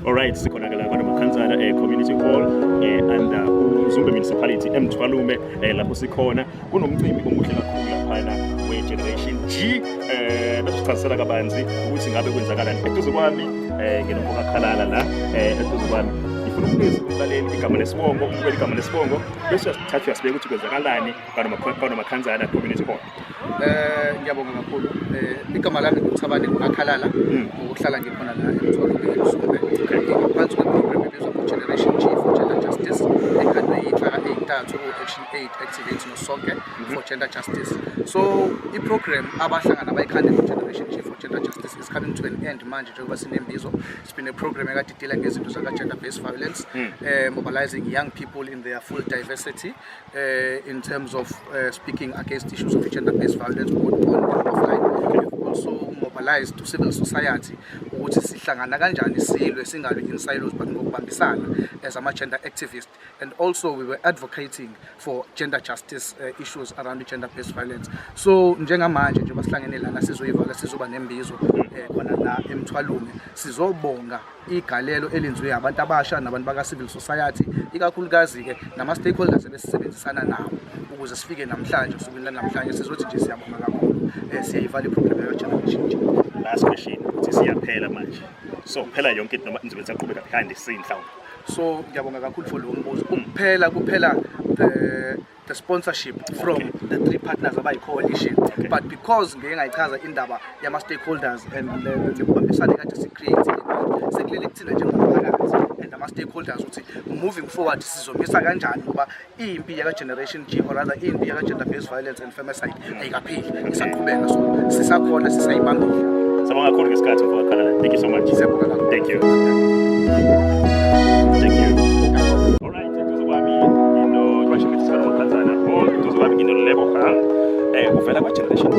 Alright, sikhona ke la kwaNomakhanzana Community Hall under uMzumbe Municipality eMthwalume, lapho sikhona kunomcimbi omuhle kakhulu laphana we-Generation G. Besichazisela kabanzi ukuthi ngabe kwenzakalani. Eduze kwami nginomfoka Khalala la eduze kwami. Ngifuna ukubiza umlaleli igama nesibongo, umbukeli igama nesibongo, bese uyasithatha uyasibeka ukuthi kwenzakalani kwaNomakhanzana Community Hall. Ngiyabonga kakhulu. Igama lami nguThabani Makhalala, ngokuhlala ngikhona la eMthwalume eMzumbe. Ngiphansi kwe-program ebizwa ngo-Generation G for Gender Justice, ekhandwe iy'nhlaka ey'ntathu, o-Action Aid, Activate noSonke for Gender Justice. So i-program abahlangana abayikhande ngo-Generation G for Gender Justice is coming to an end manje njengoba sinembizo. It's been a program ekade i-deal-a ngezinto zaka-gender based violence, mobilizing young people in their full diversity in terms of speaking against issues of gender-based violence, both on and offline. We've also mobilized to civil society ukuthi sihlangana kanjani silwe, singalwi in silos but ngokubambisana as ama-gender activists, and also we were advocating for gender justice issues around gender-based violence. So njengamanje njengoba sihlangene lana sizoyivala, sizoba nembizo khona la eMthwalume, sizobonga igalelo elenziwe abantu abasha nabantu baka-civil society, ikakhulukazi-ke nama-stakeholders ebesisebenzisana nawo ukuze sifike namhlanje osukwini lanamhlanje. Sizothi nje siyabonga kakhulu, siyayivala i-program yaka-Generation G. Last question, ukuthi siyaphela manje. So phela yonke into noma nizobe nisaqhubeka behind the scene mhlawumbe? So ngiyabonga kakhulu for lowo mbuzo. Ukuphela kuphela the sponsorship from the three partners abayi-coalition, but because ngeke ngayichaza indaba yama-stakeholders and lokubambisana kade si-create, sekulele kuthina njengomphakathi and ama-stakeholders ukuthi moving forward sizomisa kanjani, ngoba impi yaka-Generation G, or rather impi yaka-gender based violence and femicide, ayikapheli, isaqhubeka. So sisakhona, sisayibambile. Siyabonga kakhulu ngesikhathi, mfoka Khalala. Thank you so much. Siyabonga kakhulu. Thank you. Thank you. Alright, eduze kwami ngino kwasho Makhanzana Hall, eduze kwami ngino Lebogang. Uvela kwa Generation G.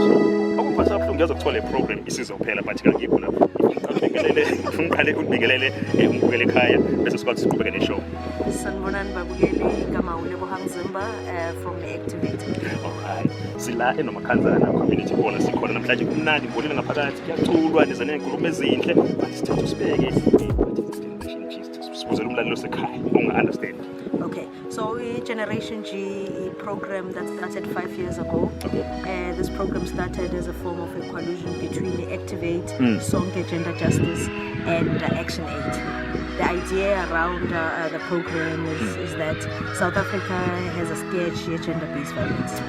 Okungiphatha kabuhlungu, ngiyazwa kuthiwa le program isizophela, but kangikho lapho. Ngifuna uqale ubingelele umbukele ekhaya bese sikwazi siqhubeke ne-show. Sanibonani babukeli, igama uLebohang Zimba from Activate. Alright. Sila eNomakhanzana Community Hall sikhona namhlanje, kumnandi, ngibonile ngaphakathi kuyaculwa, nize ney'nkulumo ezinhle. But sithatha usibeke, what is Generation G? Sibuzele umlaleli osekhaya onga-understand. Okay, so i-Generation G program that started 5 years ago. This program started as a form of a coalition between the Activate, Sonke Gender Justice, and Action Aid. The idea around the program is that South Africa has a scourge here, gender-based violence.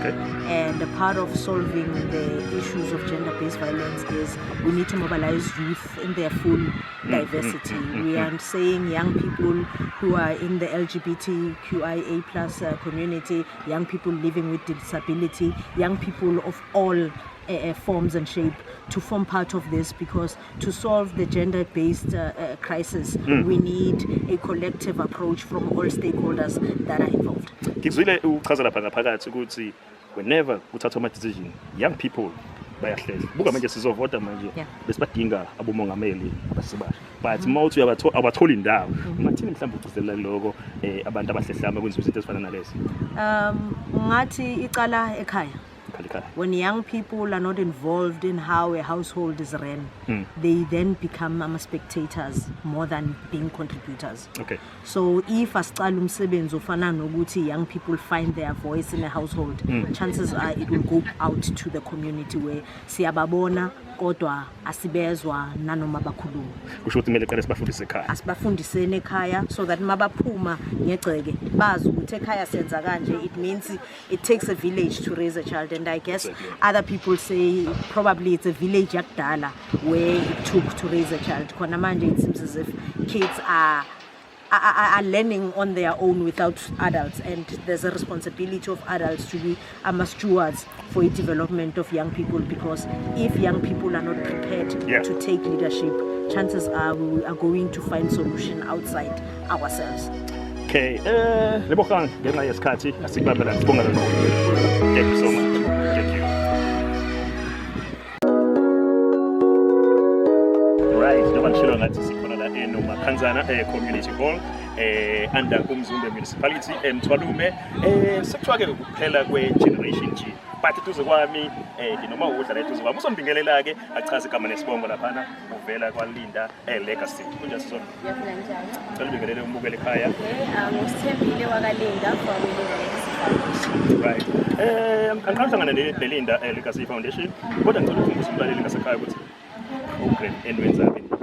And a part of solving the issues of gender-based violence is we need to mobilize youth in their full diversity. We are saying young people who are in the LGBTQIA+ community, young people living with disability, young people of all forms and shape to form part of this, because to solve the gender-based crisis, we need a collective approach from all stakeholders that are involved. Ngizwile uchaza lapha ngaphakathi ukuthi whenever kuthathwa ama-decision, young people bayahlehla. Buka manje sizovota manje, besibadinga abomongameli abasebasha, but uma uthi abatholi indawo. Ungathini mhlawumbe ugcizelela lokho, abantu abahlehlama kwenziwa izinto ezifana nalezi? Ngathi icala ekhaya. Ekhaya, ekhaya. When young people are not involved in how a household is ran, they then become ama spectators more than being contributors. So if asicala umsebenzi ofana nokuthi young people find their voice in a household, chances are it will go out to the community where siyababona kodwa asibezwa nanoma bakhuluma. Kusho ukuthi kumele qale sibafundise ekhaya. Asibafundiseni ekhaya so that mabaphuma ngegceke bazi ukuthi ekhaya senza kanje. It means it takes a village to raise a child, and I guess other people say probably it's a village yakudala where it took to raise a child. Khona manje it seems as if kids are learning on their own without adults, and there's a responsibility of adults to be ama stewards for the development of young people, because if young people are not prepared to take leadership, chances are we are going to find solution outside ourselves. Okay, Lebogang, ngenxa yesikhathi asikubambe la, sibonga kakhulu. Thank you so much. Thank you. Right, njengoba ngishilo ngathi sikhona la eNomakhanzana Community Hall. Under uMzumbe Municipality eMthwalume. Sekuthiwa ke kuphela kwe-Generation G, but eduze kwami nginoma udla la eduze kwami, uzondibingelela-ke, achaze igama nesibongo laphana uvela kwaLinda Legacy. Kunjani, sisona? Ngiyaphila, njani? Cela ubingelele umbukele ekhaya. Okay, nguSithembile wakaLinda from Linda Legacy Foundation. Right, angiqala uhlangana neLinda Legacy Foundation, kodwa ngicela ukukhumbuza umlaleli ngasekhaya ukuthi program eniwenzayo based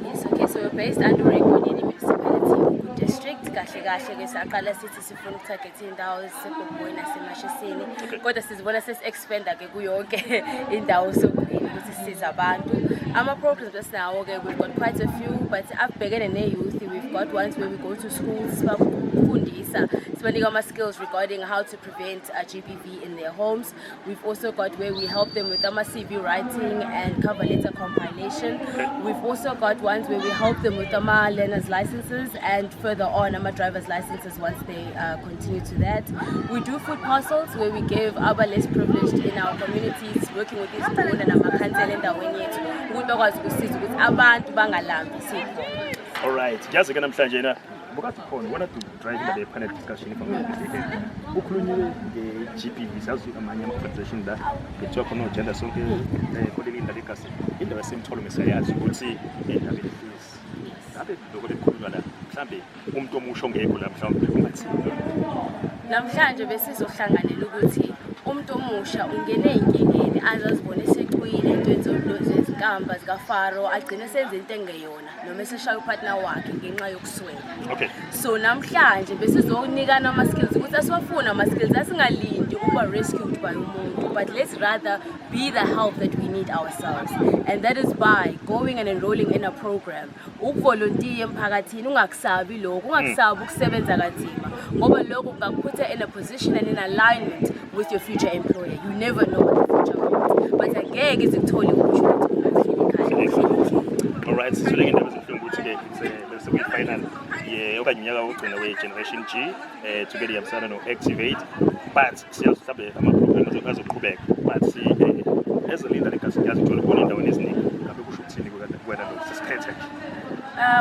Yes, okay, so we're based under eNkonyeni Municipality, Ugu District. Kahle kahle ke saqala sithi sifuna ukutarget indawo eziseBhobhoyi naseMashisini. Kodwa sizibona sesi-expanda ke kuyonke indawo sokuleli ukuthi sisize abantu. Ama-programs esinawo ke, we've got quite a few, but abhekene ne-youth, we've got ones where we go to schools, sibafundisa, sibanika ama-skills regarding how to prevent GBV in their homes. We've also got where we help them with ama-CV writing and cover letter compilation. We've also got ones where we help them with ama-learners licenses and further on ama-driver's licenses once they continue to that. We do food parcels where we give our less privileged in our communities, working with izinduna namakhansela endaweni yethu ukuthi bakwazi ukusiza ukuthi abantu bangalambi sikhona. Alright, ngiyazi-ke namhlanje na bukade khona wona to drive indaba ye-panel discussion, if I'm not mistaken. Kukhulunyiwe nge-GBV, sazi amanye ama-organization la kuthiwa khona o-gender sonke koleLinda Legacy. Indaba yaseMthwalume siyayazi ukuthi endabeni ehlezi ngabe lokho bekukhulunywa la, mhlambe umuntu omusha ongekho la mhlawumbe ungathini? Namhlanje besizohlanganela ukuthi umuntu omusha ungene ey'nkingeni aze azibone esecwile ey'ntweni zezinkamba zikafaro, agcine senze into engeyona noma eseshaya upartner wakhe ngenxa yokuswela. So namhlanje besizonikana ama-skills ukuthi asiwafuna ama-skills, asingalindi ukuba rescued by umuntu, but let's rather be the help that we need ourselves, and that is by going and enrolling in a program, ukuvolontiya emphakathini. Ungakusabi lokho, ungakusabi ukusebenza kanzima, ngoba lokho kungakuphutha in a position and in alignment with your future employer. You never know what the future holds, but angeke izikuthole i-opportunity uma uhleli ekhaya, uhleli endlini. Alright, sithole indaba ezibuhlungu ukuthi-ke bese kuyi-final ye okanye unyaka wokugcina we-Generation G together ihambisana no-Activate, but siyazi mhlawumbe ama-program azoqhubeka, but ezeLinda Legacy ngiyazi ukuthi khona endaweni eziningi. Ngabe kusho ukuthini kuwena lokhu sesiphethe nje?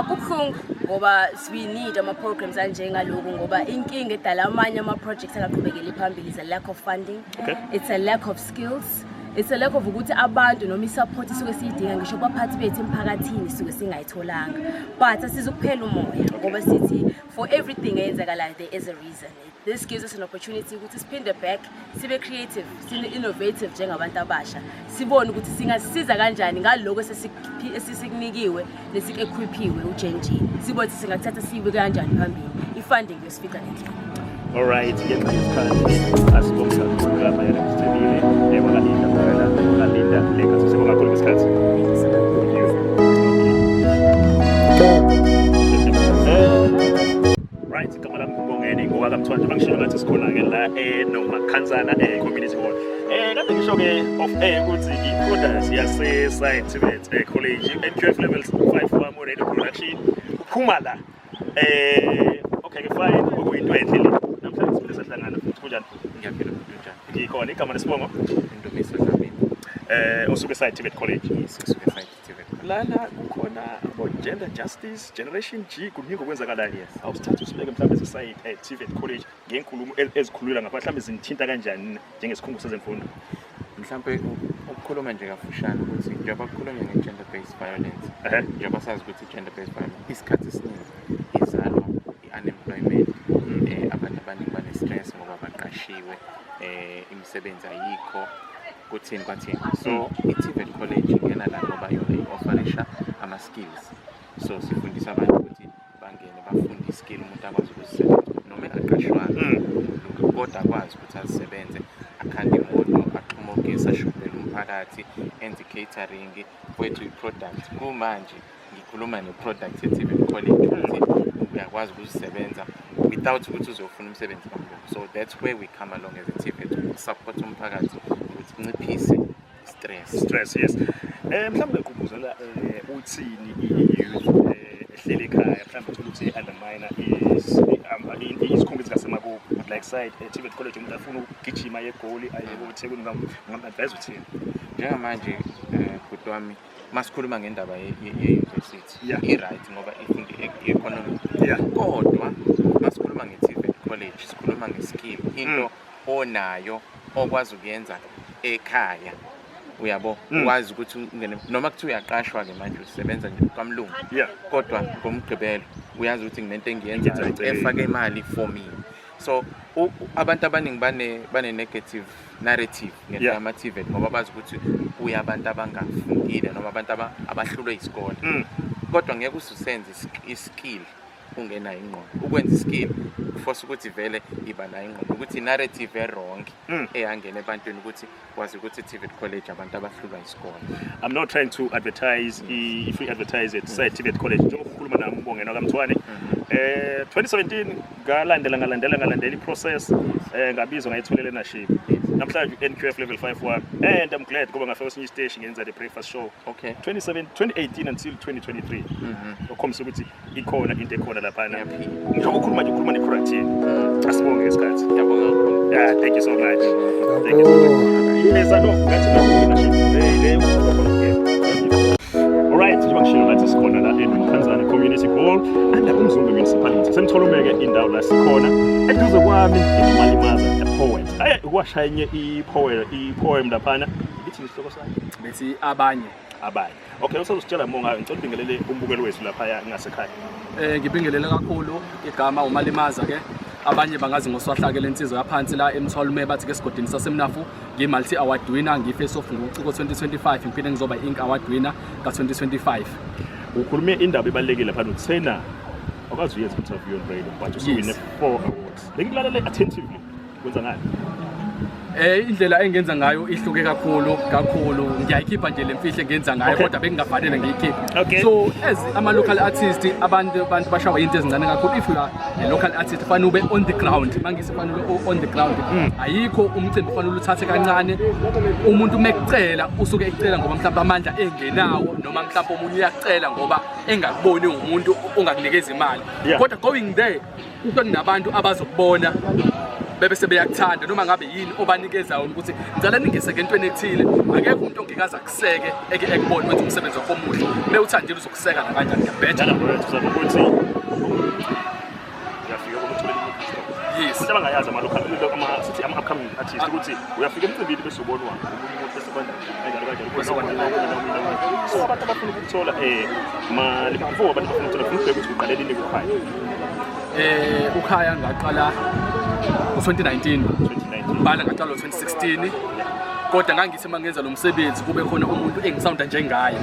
Kubuhlungu ngoba we need ama-programs anjengaloku, ngoba inkinga edala amanye ama-projects angaqhubekeli phambili is a lack of funding. It's a lack of skills, it's a lack of ukuthi abantu noma i-support isuke siyidinga ngisho kubaphathi bethu emphakathini suke singayitholanga, but asizukuphela umoya ngoba sithi for everything eyenzakalayo there is a reason. This gives us an opportunity ukuthi siphinde back, sibe creative, sibe innovative njengabantu abasha, sibone ukuthi singasiza kanjani ngaloko esesikunikiwe nesiku-equiphiwe uGen G, sibone ukuthi singakuthatha siyibeke kanjani phambili. I-funding yosifica nendlela. Alright, ngenxa yesikhathi asibonge kakhulu lapha yana Sithembile wakaLinda, kuphela kaLinda Legacy. Sibonga kakhulu ngesikhathi. Thank you so much. Thank you. Okay. Right, igama lami nguBongeni ngowakaMthwanje. Bangishilo ngathi sikhona-ke la eNomakhanzana Community Hall. Kade ngisho-ke off air ukuthi i-product yase-Side TVET College, NQF level 5 wami radio production uphuma la. Okay ke, fine, okuyinto enhle le. Namhlanje siphinde sahlangana futhi. Kunjani? Ngiyaphila futhi, njani? Ngikhona. Igama nesibongo? Ndumiso Dlamini. Osuke Side TVET College. Yes, ngisuke Side TVET. Lana kukhona abo-gender justice, Generation G, kuningi okwenzakalayo. Yes. Awusithathe usibeke mhlawumbe ese-Side TVET College ngenkulumo ezikhulula ngapha, mhlawumbe zinithinta kanjani njengesikhungo sezemfundo? Mhlampe ukukhuluma nje kafushane ukuthi njengoba kukhulunywa nge-gender based violence, njengoba sazi ukuthi i-gender based violence isikhathi esiningi izalwa i-unemployment, abantu abaningi bane-stress ngoba baqashiwe, imisebenzi ayikho, kuthini kwathini. So i-TVET college ingena la ngoba yona i-offerisha ama-skills, so sifundisa abantu ukuthi bangene bafunde i-skill, umuntu akwazi ukuzisebenza noma engaqashwanga kodwa akwazi ukuthi azisebenze, akhande imoto, axhume ugesi, ashubhele umphakathi, enze i-catering kwethu, i-product. Kumanje ngikhuluma ne-product ye-TVET college ukuthi uyakwazi ukuzisebenza without ukuthi uzofuna umsebenzi kamlungu. So that's where we come along as a TVET, ukusupport umphakathi ukuthi kunciphise stress. Stress, yes. Mhlawumbe ngigqugquzela uthini i-youth ehleli ekhaya, mhlawumbe uthola ukuthi i-undermine isikhungo ezingasemakubo like Side TVET College, umuntu afuna ukugijima aye eGoli, aye koThekwini, ungam-advise uthini? Njengamanje bhuti wami, masikhuluma ngendaba ye-university, i-right ngoba ifunde i-economy. Into onayo okwazi ukuyenza ekhaya, uyabo, ukwazi ukuthi ungene noma kuthiwa uyaqashwa ke manje, usebenza nje kwamlungu, kodwa ngomgqibelo uyazi ukuthi nginento engiyenzayo Ngiyenza eceleni. Efake imali for me. So abantu abaningi bane negative narrative ngento yama-TVET, ngoba bazi ukuthi kuya abantu abangafundile noma abantu abahlulwe isikole, kodwa ngeke ususenze i-skill ungenayo ingqondo. Ukwenza i-skill u-force ukuthi vele iba nayo ingqondo, ukuthi i-narrative e-wrong eyangena ebantwini ukuthi wazi ukuthi i-TVET college abantu abahlulwa isikole. I'm not trying to advertise, i-free advertise at site TVET college. Njengoba ukhuluma nami uBongeno kaMthwane, 2017 ngalandela i-process, ngabizwa, ngayithola learnership. Namhlanje NQF level 5 wami, and I'm glad ngoba ngafika kwesinye isiteshi, ngenza the breakfast show. 27 2018 until 2023, okhombisa ukuthi ikhona into ekhona laphana. Ngiyaphila. Njengoba ukhuluma nje, ukhuluma ne-product yenu. Asibonge ngesikhathi. Ngiyabonga kakhulu. Yeah, thank you so much. Thank you so much. Leza no, ngathi na Alright, njengoba ngishilo ngathi sikhona la eMkhanzana Community Hall under uMzumbe Municipality. Semtholume-ke indawo la sikhona. Eduze kwami ngiMalimaza the poet. Aye, ukwashaya enye i-poem laphana. Ithi isihloko sakhe? Bethi abanye. Abanye. Okay, usazositshela mo ngayo. Ngicela ubingelele umbukelo wethu laphaya ngasekhaya. Ngibingelele kakhulu. Igama uMalimaza ke. Abanye bangazi ngoswahlake lensizwa yaphansi la eMthwalume, bathi ke esigodini saseMnafu. Ngi-multi award winner, ngi-face off ngokuciko 2025, ngiphinde ngizoba i-ink award winner ka-2025. Ukhulume indaba ebalulekile laphana, uthena awukazi uyenza interview on radio, but usuwine four awards. Bengikulalele attentively. Kwenza ngani? Indlela engenza ngayo ihluke kakhulu kakhulu. Ngiyayikhipha nje lemfihlo engenza ngayo, kodwa bekungafanele ngiyikhiphe. So as ama local artist, abantu bashawa into ezincane kakhulu. If you are a local artist, fanele ube on the ground. Mangisi fanele ube on the ground. Ayikho umcimbi fanele uthathe kancane. Umuntu mekucela usuke ecela ngoba mhlawumbe amandla engenawo, noma mhlawumbe omunye uyacela ngoba engakuboni umuntu ongakunikeza imali. Kodwa going there, kuke kunabantu abazokubona bebe sebeyakuthanda, noma ngabe yini obanikezayo ukuthi ngicela ningeseke entweni ethile. Akekho umuntu ongekaze akuseke eke ekubone wenza umsebenzi wakho omuhle. Mewuthandile uzokuseka nakanjani, ngiyabheja. Njalo wethu uzama ukuthi uyafika ukuthola imali. Yes. Abantu abangayazi ama-local, sithi ama-upcoming artist, ukuthi uyafika emcimbini bese ubonwa omunye umuntu, bese kwanda kanjalo kanjalo. Bese kwanda. So abantu abafuna ukuthola mali, before abantu abafuna ukuthola, funa ukubheka ukuthi uqale nini kukhaya. Ukhaya ngaqala ngo-2019. 2019. Bala ngaqala ngo-2016, kodwa ngangithi uma ngenza lo msebenzi kube khona umuntu engisawunda njengaye.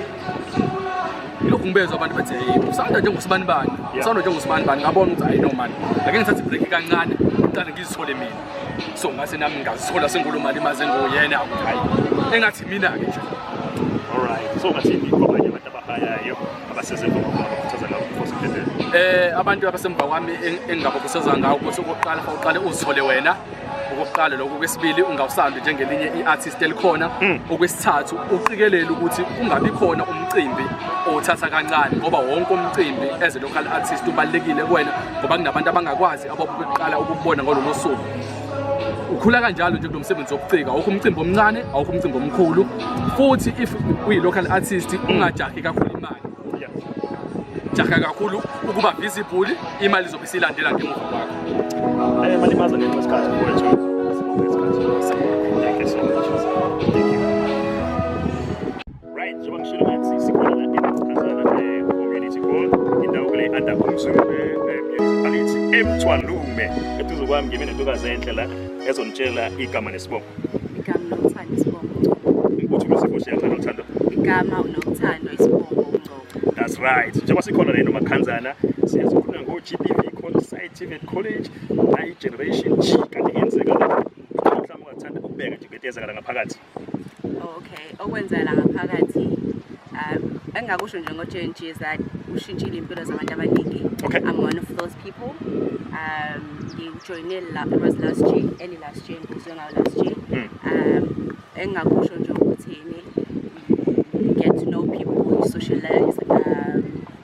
Lokhu ngibezwa abantu bathi, "Hey, usawunda njengosibani bani, usawunda njengosibani bani." Ngabona ukuthi ayi no man, ake ngithathe i-break kancane, ngiqale ngizithole mina. So ngase nami ngazithola sengulo Malimaze nguyena, ukuthi hayi, engathi mina-ke nje. Alright, so ngathini kwabanye abantu abahayayo abasesemva kwakho, abakhuthaza ngawo before siphendele? Abantu abasemva kwami, engingabakhuthaza ngawo ukuthi okokuqala uqale uzithole wena, okokuqala lokho. Okwesibili, ungawusambi njengelinye i-artist elikhona. Okwesithathu, uqikelele ukuthi ungabi khona umcimbi owuthatha kancane, ngoba wonke umcimbi as a local artist ubalulekile kuwena, ngoba kunabantu abangakwazi ababuqala ukukubona ngololo suku. Ukhula kanjalo nje kulo msebenzi wokucika. Awukho umcimbi omncane, awukho umcimbi omkhulu. Futhi if uyi-local artist, ungajahi kakhulu imali, jaha kakhulu ukuba visible, imali izobe isilandela ngemuva kwakho. Malimaza, ngenxa yesikhathi mfowethu. Sibonge isikhathi. Thank you so much. Thank you. Right, njengoba ngishilo ngathi sikhona la eMkhanzana Community Hall, indawo kule under uMzumbe Municipality eMthwalume. Eduze kwami ngime nentokazi enhle la ezonitshela igama nesibongo. Igama Nothando, isibongo Ngcobo. Ukuthi umusiko siyathanda uthando. Igama uNothando, isibongo uNgcobo. That's right. Njengoba sikhona la eNomakhanzana, siyazokhuluma ngo-GBV Site TVET College, nayi Generation G kanti yenzeka la. Mhlawumbe ungathanda ukubeka nje ngento eyenzakala ngaphakathi. Oh, okay. Okwenzeka ngaphakathi, engingakusho nje ngo-GNG is that ushintshile impilo zabantu abaningi. I'm one of those people. Ngijoyine la, it was last year, early last year, ngizwe ngayo last year. Engingakusho nje ukuthi you get to know people, you socialize,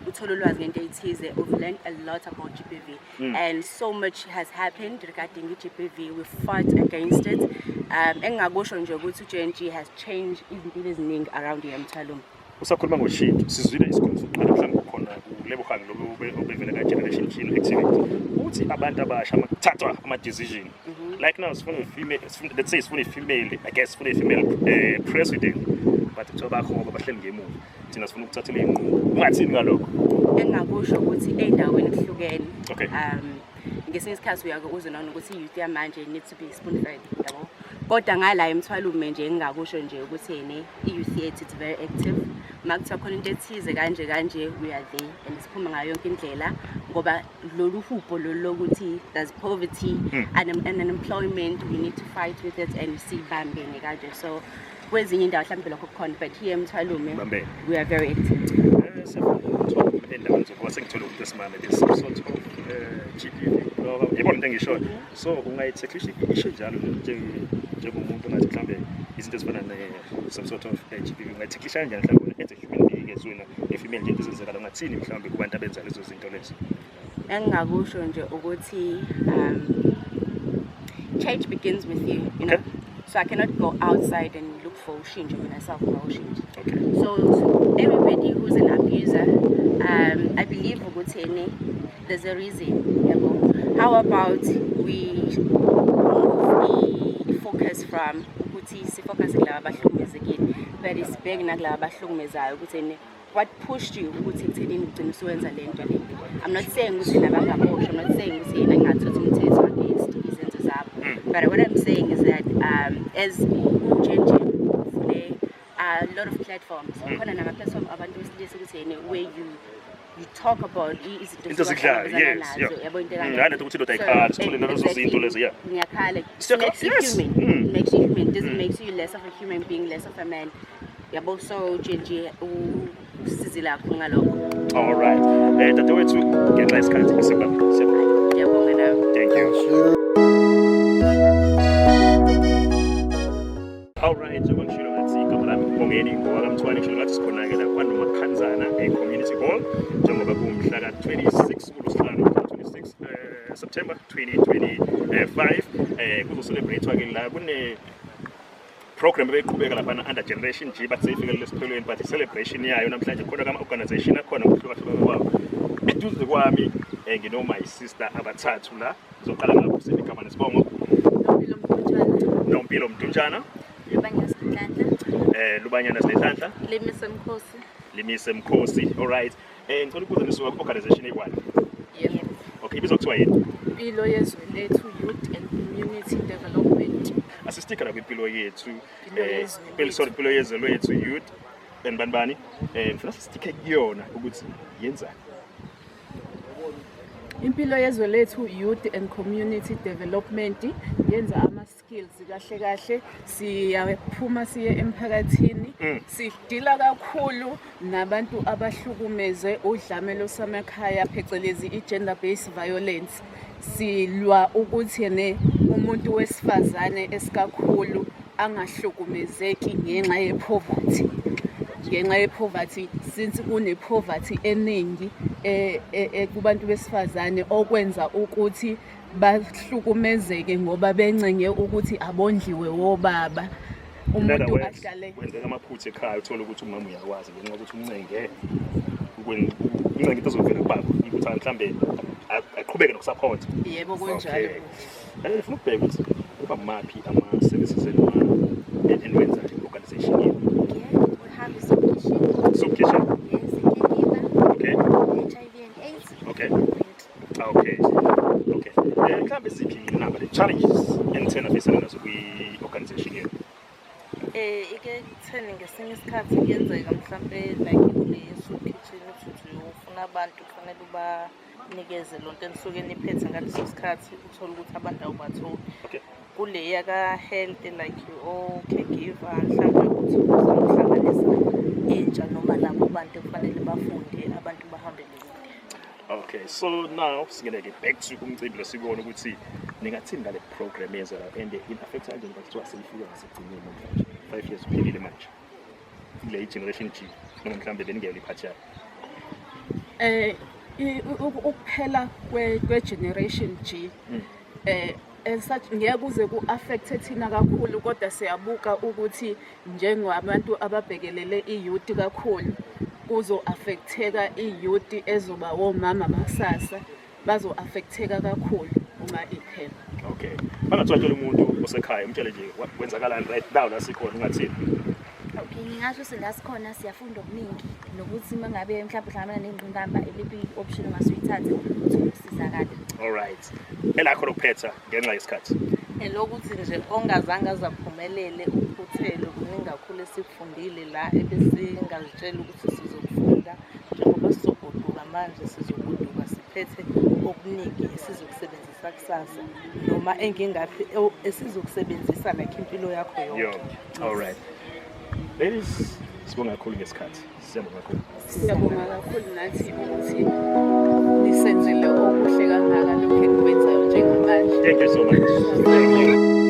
uthole ulwazi ngento ey'thize. We've learned a lot about GBV and so much has happened regarding i-GBV. We fought against it. Engingakusho nje ukuthi u-GNG has changed izimpilo eziningi around eMthwalume. Usakhuluma ngoshintsho, sizwile isikhulu sokuqala, mhlawumbe kukhona kuLebohang lo obevele ka-Generation Generation G no-Activate. Uthi abantu abasha makuthathwa ama-decision, like now sifuna i-female, let's say sifuna i-female, I guess sifuna i-female president, but kuthiwa bahoba bahleli ngemuva, thina sifuna ukuthathela iy'nqumo. Ungathini ngalokho? Engingakusho ukuthi ey'ndaweni kuhlukene. Ngesinye isikhathi uyake uzwe nanokuthi i-youth yamanje needs to be spoon fed, yabo. Kodwa ngala eMthwalume nje, engingakusho nje ukuthi ene i-youth yethu, it's very active. Uma kuthiwa khona into ethize kanje kanje, we are there and siphuma ngayo yonke indlela, ngoba lolu hupho lolu lokuthi there's poverty and unemployment, we need to fight with it and sibambene kanje. So kwezinye indawo mhlawumbe lokho kukhona, but here eMthwalume Bambene. we are very active. Siyafuna ukuthola endaweni zokuba sengithole umuntu wesimame, there's some sort of GBV, yibona into engishoyo, so ungayi-tacklisha isho njalo njengomuntu ongathi mhlambe izinto ezifana ne some sort of GBV ungayi-tacklisha kanjani mhlawumbe as a human being, as wena a female, nje into ezenzekala, ungathini mhlawumbe kubantu abenza lezo zinto lezo? Engingakusho nje ukuthi change begins with you. So I cannot go outside and look for ushintsho mina self ushintsho. So to everybody who's an abuser, I believe ukuthi ene there's a reason, yabo. How about we move the focus from ukuthi si-focus kulaba abahlukumezekile, but isibheke nakulaba abahlukumezayo ukuthi ene what pushed you ukuthi ekuthenini ugcine usuwenza le nto le. I'm not saying ukuthi nabangaboshwa, I'm not saying ukuthi yena ngingathatha umthetho against izenzo zabo, but what I'm saying is that as ujenje uvule a lot of platforms, khona nama-platform abantu besilisa ukuthi yena where you talk about izinto Into ezikudlayo, esihlangabezana yes, nazo, yabo, into Hayi lento ukuthi indoda ayikhali, sithole nalezo zinto lezo, yeah. Ngiyakhala. It Siyakhala, makes you human. It makes you human. It doesn't make you less of a human being, less of a man, yabo. So nje nje usizile kakhulu ngalokho. All right, dadewethu, ngenxa yesikhathi siyabonga, siyabonga. Ngiyabonga nawe. Thank you. Thank you. All right, njengoba ngishilo ngathi igama lami uBongeni ngowakaMthwane, ngishilo ngathi sikhona-ke la kwaNomakhanzana e-Community Hall, njengoba kuwumhla ka-26 kuLwesihlanu, 26 September 2025, kuzo-celebrate-wa-ke la, kune program ebeyiqhubeka laphana under Generation G, bathi seyifikelele esiphelweni, but i-celebration yayo namhlanje khona kama-organization akhona ngokuhlukahlukana kwawo. Eduze kwami ngino-my sister abathathu la. Ngizoqala ngapho, siphi igama nesibongo? Nompilo Mdunjana. Nompilo Mdunjana. Lubanyana Sinhlanhla. Lubanyana Sinhlanhla. Limise Mkhosi. Limise Mkhosi. All right, ngicela ukubuza, nisuka ku-organization eyi-one? Yebo. Okay, ibizwa kuthiwa yini? Impilo Yezwe Lethu Youth and Community Development. Asi-sticka la kwimpilo yethu. Impilo Yezwe Impilo, sorry, Impilo Yezwe Lwethu Youth and bani bani, ngifuna si-sticke kuyona ukuthi yenzani. Impilo Yezwe Lethu Youth and Community Development yenza ama-skills kahle kahle. Siyaphuma siye emphakathini. Sidila kakhulu nabantu abahlukumeze udlame lwasemakhaya, phecelezi i-gender based violence. Silwa ukuthi ne umuntu wesifazane esikakhulu angahlukumezeki ngenxa ye-poverty, ngenxa ye-poverty, since kune-poverty eningi kubantu besifazane, okwenza ukuthi bahlukumezeke ngoba bencenge ukuthi abondliwe wobaba. In other Umuntu words, ahlale kwenzeka amaphutha ekhaya, uthole ukuthi umama uyakwazi ngenxa yokuthi umncenge uncenge into ezovela kubaba ukuthi mhlambe aqhubeke noku-supporta. Yebo, kunjalo. Okay. Ngifuna ukubheka ukuthi kuba maphi ama-services eniwenzayo i-organization yenu. Yeah, we have a soup kitchen. Soup kitchen. Yes, a caregiver, HIV and AIDS. Okay. Mhlambe ziphi ingqinamba, the challenges enithena face-ana nazo kwi-organization yenu? Ike kutheni ngesinye isikhathi kuyenzeka mhlampe like kule soup kitchen uthi uyofuna abantu, kufanele ubanikeze lonto enisuke niphethe ngaleso sikhathi, uthole ukuthi abantu awubatholi. Kule yaka-health, like o-caregiver, mhlampe uthi uzama ukuhlanganisa intsha noma labo bantu ekufanele bafunde, abantu bahambele kude. Okay, so now singene ke back to umcimbi lo, sibone ukuthi ningathini ngale program yenza la and in-affect kanjani, kuthiwa seyifika ngasekugcineni namhlanje. 5 years uphelile manje. Kule Generation G noma mhlambe beningeyona i-part yayo. Ukuphela kwe Generation G as such ngeke kuze ku-affect thina kakhulu, kodwa siyabuka ukuthi njengabantu ababhekelele i-youth kakhulu. Kuzo-affecteka i-youth ezoba womama bakusasa, bazo-affecteka kakhulu uma iphela. Okay. Bangathiwa tshela umuntu osekhaya, umtshele nje kwenzakalani right now la sikhona, ungathini? Okay, ngingasho ukuthi la sikhona siyafunda okuningi nokuthi uma ngabe mhlawumbe uhlangana nengqinamba, iliphi i-option ongase uyithathe uthole ukusizakala. All right. Elakho lokuphetha ngenxa yesikhathi. Elokuthi nje ongazange azaphumelele uphuthelwe, kuningi kakhulu esikufundile la ebesingazitshela ukuthi sizokufunda. Njengoba sizogoduka manje, sizogoduka siphethe okuningi esizokusebenzisa kusasa, noma engingathi esizokusebenzisa like impilo yakho yonke. Yo. All right. Ladies, sibonga kakhulu ngesikhathi. Siyabonga kakhulu. Siyabonga kakhulu nathi ukuthi nisenzele okuhle kangaka lokhu enikwenzayo njengamanje. Thank you so much. Thank you.